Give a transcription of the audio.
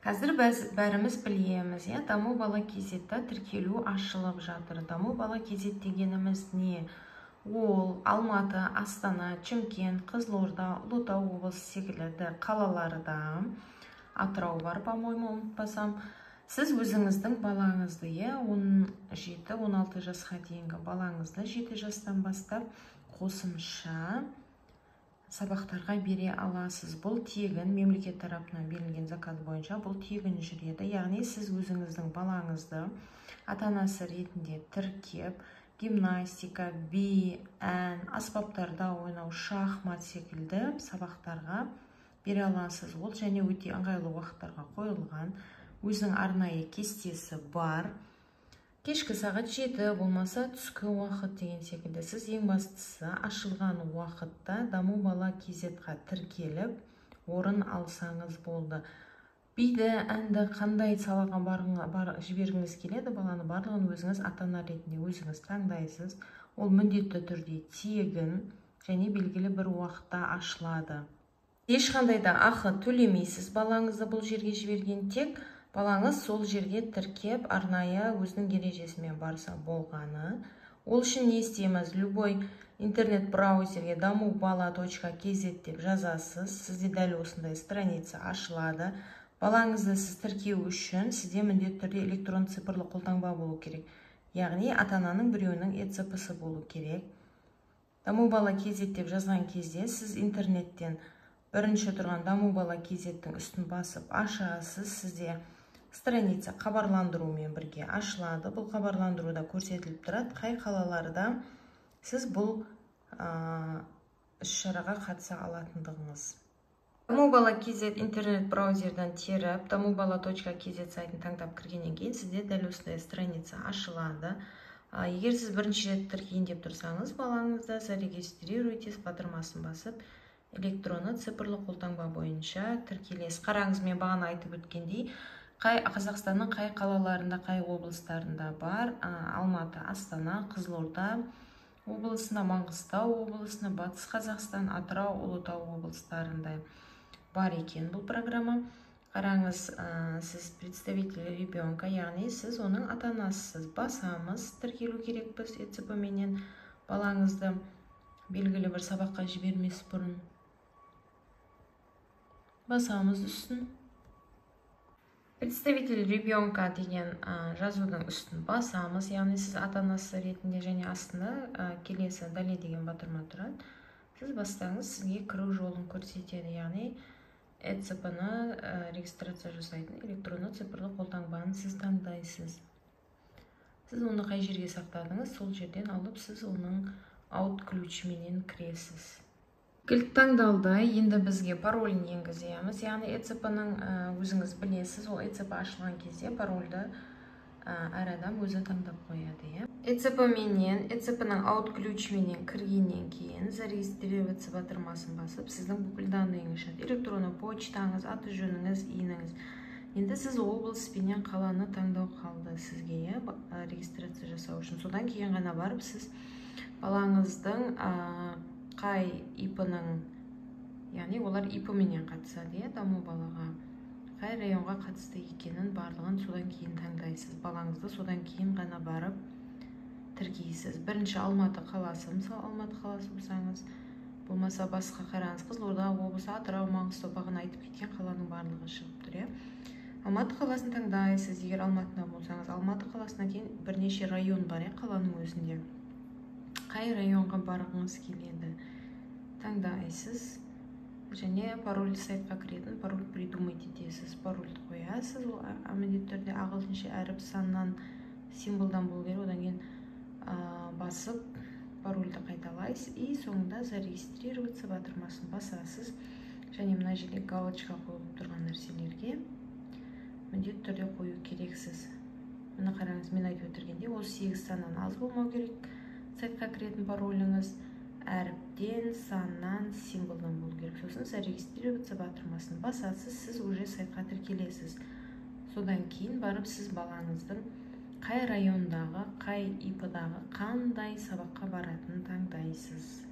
Қазір біз бәріміз білеміз, иә, Даму бала kz-та тіркелу ашылып жатыр. Даму бала kz дегеніміз не? Ол Алматы, Астана, Шымкент, Қызылорда, Ұлытау облысы секілді қалаларда, Атырау бар, по-моему, ұмытпасам. Сіз өзіңіздің балаңызды, иә, 17-16 жасқа дейінгі балаңызды 7 жастан бастап қосымша сабақтарға бере аласыз. Бұл тегін, мемлекет тарапынан берілген заказ бойынша бұл тегін жүреді. Яғни сіз өзіңіздің балаңызды ата анасы ретінде тіркеп, гимнастика, би, ән, аспаптарда ойнау, шахмат секілді сабақтарға бере аласыз. Ол және өте ыңғайлы уақыттарға қойылған, өзінің арнайы кестесі бар. Кешкі сағат 7 болмаса түскі уақыт деген секілді. Сіз ең бастысы ашылған уақытта Даму бала kz-ға тіркеліп, орын алсаңыз болды. Биді, әнді, қандай салаға бар, жібергіңіз келеді баланы, барлығын өзіңіз ата ана ретінде өзіңіз таңдайсыз. Ол міндетті түрде тегін және белгілі бір уақытта ашылады. Ешқандай да ақы төлемейсіз балаңызды бұл жерге жіберген, тек балаңыз сол жерге тіркеп, арнайы өзінің ережесімен барса болғаны. Ол үшін не істейміз? Любой интернет браузерге даму бала .kz деп жазасыз. Сізде дәл осындай страница ашылады. Балаңызды сіз тіркеу үшін сізде міндетті түрде электронды цифрлы қолтаңба болу керек. Яғни ата-ананың біреуінің ЭЦП-сы болу керек. Даму бала kz деп жазған кезде сіз интернеттен бірінші тұрған Даму бала kz-тің үстін басып ашасыз. Сізде страница хабарландырумен бірге ашылады. Бұл хабарландыруда көрсетіліп тұрады, қай қалаларда сіз бұл іс-шараға қатыса алатындығыңыз. Даму бала kz интернет браузерден теріп, даму бала .kz сайтын таңдап кіргеннен кейін сізде дәл осындай страница ашылады. Егер сіз бірінші рет тіркейін деп тұрсаңыз, балаңызды «Зарегистрируйтесь» батырмасын басып, электронды цифрлы қолтаңба бойынша тіркелесіз. Қараңыз, мен бағана айтып өткендей, қай Қазақстанның қай қалаларында, қай облыстарында бар: Алматы, Астана, Қызылорда облысында, Маңғыстау облысында, Батыс Қазақстан, Атырау, Ұлытау облыстарында бар екен бұл программа. Қараңыз, сіз представитель ребенка, яғни сіз оның ата анасысыз. Басамыз, тіркелу керекпіз ЭЦП менен балаңызды белгілі бір сабаққа жібермес бұрын. Басамыз үстін. «Представитель ребенка» деген жазудың үстін басамыз, яғни сіз ата анасы ретінде, және астында келесі «Далее» деген батырма тұрады. Сіз бассаңыз, сізге кіру жолын көрсетеді, яғни ЭЦП-ны регистрация жасайтын электронды цифрлы қолтаңбаны сіз таңдайсыз. Сіз оны қай жерге сақтадыңыз, сол жерден алып, сіз оның auth ключіменен кіресіз. Кілт таңдалды. Енді бізге паролін енгіземіз, яғни ЭЦП-ның өзіңіз білесіз, ол ЭЦП ашылған кезде парольді әр адам өзі таңдап қояды, иә. ЭЦП менен, ЭЦП-ның auth ключіменен кіргеннен кейін «Зарегистрироваться» батырмасын басып, сіздің бүкіл данныйыңыз шығады: электронды почтаңыз, аты жөніңіз, ИИНіңіз. Енді сіз облыс пенен қаланы таңдау қалды сізге, иә, регистрация жасау үшін. Содан кейін ғана барып сіз балаңыздың қай ИП-ның, яғни олар ИП менен қатысады, иә, Даму балаға, қай районға қатысты екенін барлығын содан кейін таңдайсыз. Балаңызды содан кейін ғана барып тіркейсіз. Бірінші Алматы қаласы, мысалы, Алматы қаласы болсаңыз, болмаса басқа, қараңыз, Қызылорда облысы, Атырау, Маңғыстау, бағана айтып кеткен қаланың барлығы шығып тұр, иә. Алматы қаласын таңдайсыз, егер Алматыда болсаңыз. Алматы қаласынан кейін бірнеше район бар, иә, қаланың өзінде. Қай районға барғыңыз келеді, таңдайсыз және пароль, сайтқа кіретін пароль придумать етесіз. Парольді қоясыз, ол міндетті түрде ағылшынша әріп, саннан, символдан болу керек. Одан кейін басып, парольді қайталайсыз и соңында «Зарегистрироваться» батырмасын басасыз. Және мына жерде галочка қойылып тұрған нәрселерге міндетті түрде қою керексіз. Міне, қараңыз, мен айтып өтіргендей, ол 8 саннан аз болмау керек. Сайтқа кіретін пароліңіз әріптен, саннан, символдан болу керек. Сосын «Зарегистрироваться» батырмасын басасыз, сіз уже сайтқа тіркелесіз. Содан кейін барып сіз балаңыздың қай райондағы, қай ИП-дағы, қандай сабаққа баратынын таңдайсыз.